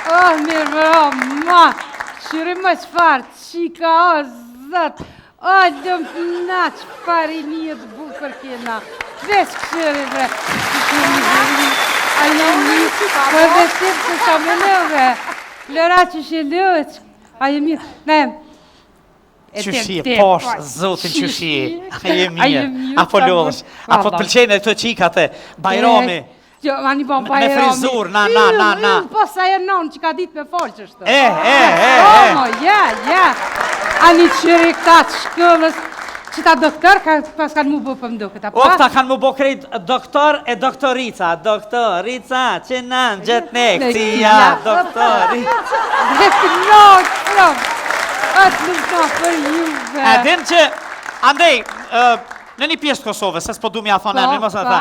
Oh, mirë mbrëma. Qyri më çfarë, qika, o, zot. O, lëmë na, çfarë i një të bukur kena. Veç këqyri, bre. Qyri, qyri, a një një, po edhe ti të qa me neve. Lëra që shi lëq. A je mirë, ne, Qysh je, posh, zotin qysh je, a je mirë, a po lodhësh, a po të pëlqejnë këto qikat e Bajrami, Jo, ma një bon Bajrami. Me frizur, na, na, na, na. Po, sa e nonë që ka ditë me folë që shtë. E, e, e, e. Po, ja, ja. A një qyri këta të shkollës, që ta doktor, ka, pas kanë mu bo për më duket, apo? O, këta kanë mu bo krejt doktor e doktorica, doktorica, që na në gjithë ne këtia, doktorica. Dhe të nokë, prop, atë nuk ka për juve. E din që, andej, në një pjesë të Kosovës, se s'po du m'ja thonë emrin, mos e tha.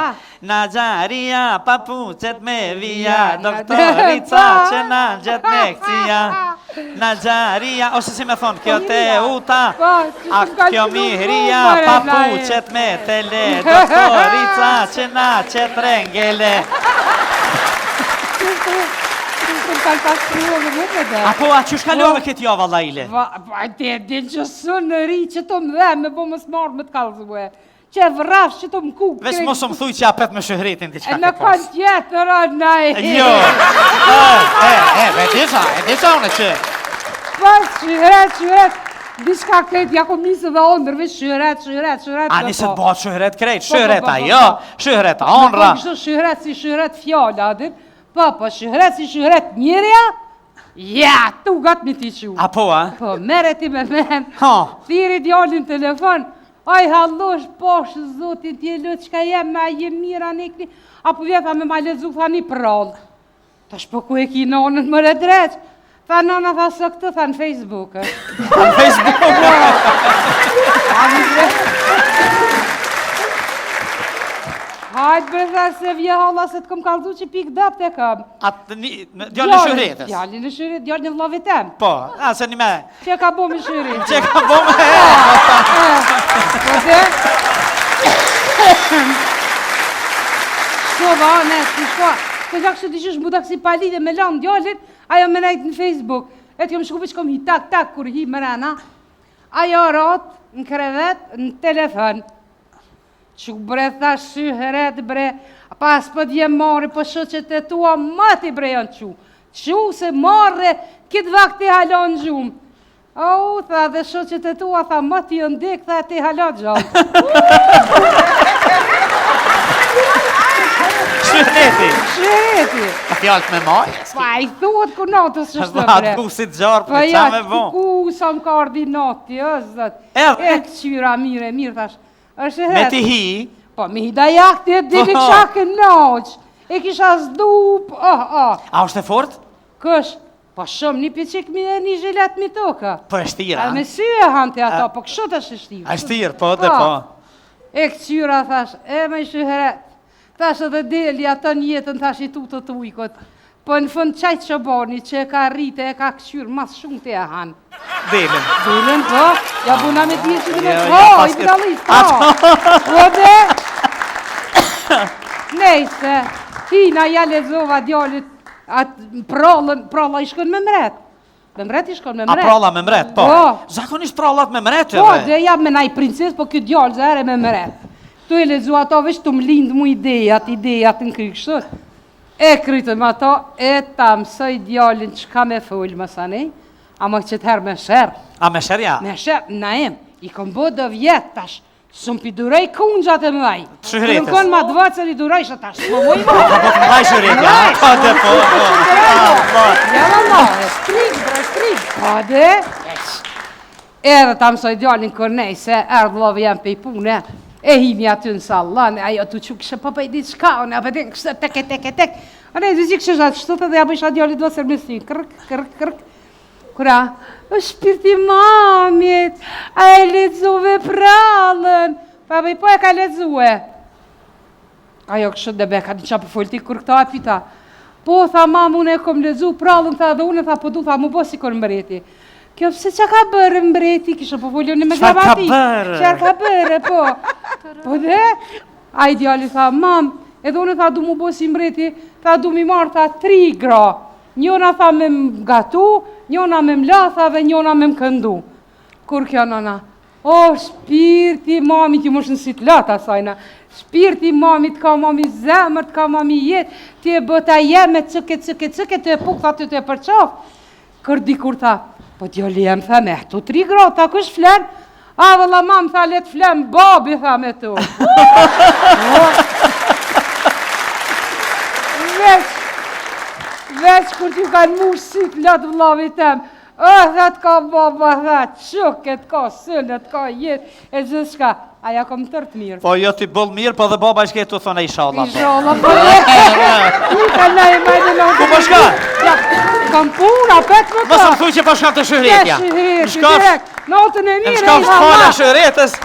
Naxharia, papuqet me vija, doktorica, që na gjithë ne këtia. Naxharia, ose si me thonë, kjo Teuta, po, a kjo Mihria, papuqet me tele, doktorica që na qet rengele. A po, a qysh kalove këtë javë, Lajle? Po, ti e din që së në ri që të më dhe, me bo mos marrë me të kallzue. Që vrafsh që të më kukë. Veç mos më thuj që apet me Shyhretin diçka ke pas. E në kanë tjetër, o naj. Jo. E, e, e, e disha, e disha unë që. Pas, Shyhret, Shyhret. Diçka krejt, ja kom nisë dhe ondër, veç Shyhret, Shyhret, Shyhret. A nisë të bëhet Shyhret krejt, po, po, Shyhret po, ajo, Shyhret ondrra. Po, kështu Shyhret si Shyhret fjala, a din? Po, po, Shyhret si Shyhret njëria, Ja, tu gatë mi ti qu. A po, a? Po, mere ti me men. Ha. Thiri djalin telefon. Aj hallosh, posh, zotin, ti e lë çka jem, a je mirë, a nekni. A po vjen, tha me ma lexu, tha një prallë. Tash po ku e ki nonën more dreq? Tha nona, tha së këtë, tha në Facebook. Në Facebook? Hajt bre tha se vje halla se të kom kallzu që pikë dëpte e kam. Atë një, djalin e Shyhretës. Djalin e Shyhretës, djalin e vllavit tem. Po, a se një me... Që ka bo me Shyhretin? Që ka bo me... Po dhe... Shkova, ne, si shkova. Të gjak që të qysh mu si palidhje me lanë djalin, ajo me nejtë në Facebook. E të jom shku veç kom hi tak, tak, kur hi mrena. Ajo ratë në krevet, në telefon. Që bre tha Shyhret bre, pas po t'vjen marre, po shoqet e tua, ma ti bre janë qu. Qu se marre, këtë vakt ti hala në gjumë. Au, tha dhe shoqet e tua, tha ma ti janë dek, tha ti hala gjallë. Shyhreti. Shyhreti. A fjalët me majë? Pa, i thuhet ku natës që shtë bre. Pa, si të gjarë, për qa me bo? Po ja, ku sa më ka ardhi nati, o, zot. Edhe. E këqyra mirë, mirë, thash. Është Me het. ti hi, Po, me hi dajak ti e dini Po. kisha kënaq. E kisha zdup, oh, oh. a është e fort? Kësh, po shumë një piqik mi e një zhilet mi tokë. Po e shtira. A me sy e hante ato, po kështu është e shtirë. A e shtirë, po, dhe po. E këqyra, thash, e me Shyhret. Thash edhe deli atë në jetën, thash i tutët ujkët. Po në fund qaj çobani që e ka rritë e ka këqyrë mas shumë të e hanë. Delin. Delin, po, ja buna me dje që të me, Jo, po, ja, i pas budallis, po. Po dhe, nejse, hina ja lexova djalit, atë prallën, pralla i shkon me mret. Me mret i shkon me A mret. pralla me mret, po. Po. Zakonisht prallat me mret Po, edhe. dhe ja me naj princes, po ky djalë zëre me mret. Tu e lexu ato veç tu më lind mu idejat, idejat në kry kështu. E krytëm ato, e ta mësoj djalin çka me fol masanej, ama qëtë herë me sherr. A me sherr ja? Me sherr, Naim, i kom bo do vjet tash, S'm pi duroj kungjat e mëdhaj. Shyhretës. Kur më kon ma të vocël i durojsha tash. Po moj më. Po të mëdhaj Shyhreti, a? Po dhe po. po. Ja më më, strig, bre, strig. Po dhe, edhe ta mësoj djalin kur nejse, erdh vllavi jem pej pune, e himi aty në sallon, ajo tu qu kështë po bëj diçka, unë apo din kështë tek e tek e tek. Unë e di që kështë atë shtu dhe ja bëjsha djalit vocër me sy, krk, krk, krk. Kura, o shpirti mamit, a e lexove prallën? Pa bëj, po e ka lexue. Ajo kështu dhe be, ka di qa po fol ti kur këta e pita. Po, tha mam, unë e kom lexu prallën, tha dhe unë, tha po du, tha mu bo sikur mbreti. Kjo pse ça ka bërë mbreti, kisha po folë unë me Çfarë ka gramatik. bërë? Çfarë ka bërë, po. Po dhe, ai djali tha, mam, edhe unë tha du mu bo si mbreti, tha du mi marrë, tha tri gra. Njona tha me më gatu, njona me më la, tha dhe njona me më këndu. Kur kjo nana, o shpirti mamit, ju mushën sytë lot asajna, shpirti mamit ka mami zemër, të ka mami jetë, ti e bota jeme, cëke, cëke, cëke, të e puk, tha ty të e përqaf. Kër dikur tha, po djali jem tha me tu tri gra, tha kush flen? A vëlla mam tha le të flen babi tha me tu. Veç, veç kur t'ju kanë mush sytë lot vllavit tem, ë tha të ka baba tha, çuk e të ka synë, të ka jetë, E gjithçka, a ja kom tërë të mirë. Po jo ti boll mirë, po dhe baba ishke tu thonë ishalla. Po. Ishalla, po dhe. Një ka na e majtë në Ku po shkon? Ja, kam punë, apet më ka. Mos më thuj që po shkon te Shyhretja. Te Shyhreti, direkt. Natën e mirë, Në shkofsh fala Shyhretës.